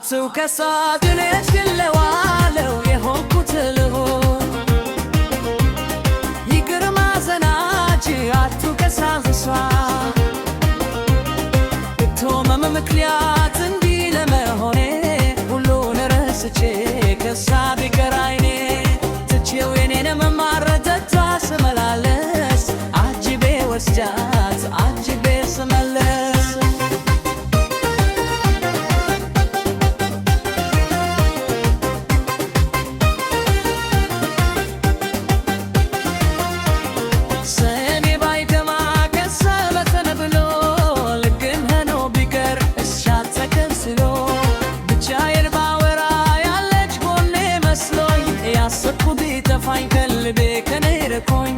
አትውቀሳት እኔስ ግን ለዋለው የሆንኩት ልሁን። ይቅር ማዘናች አትውቀሳት እሷ ብትሆመም ምክንያት እንዲህ ለመሆኔ ሁሉን ረስቼ ከሳ ቢቀር አይኔ ትቼው የኔን መማረተቷ ስመላለስ አጅቤ ወስጃት አጅቤ ስመለስ። ሰኔ ባይገማ ከሰበተነ ብሎ ልግም ሆኖ ቢቀር እሻት ተከስሎ ብቻዬን ባወራ ያለች ጎኔ መስሎኝ ያሰብኩት ቢጠፋኝ ከልቤ ከኔ ርቆኝ።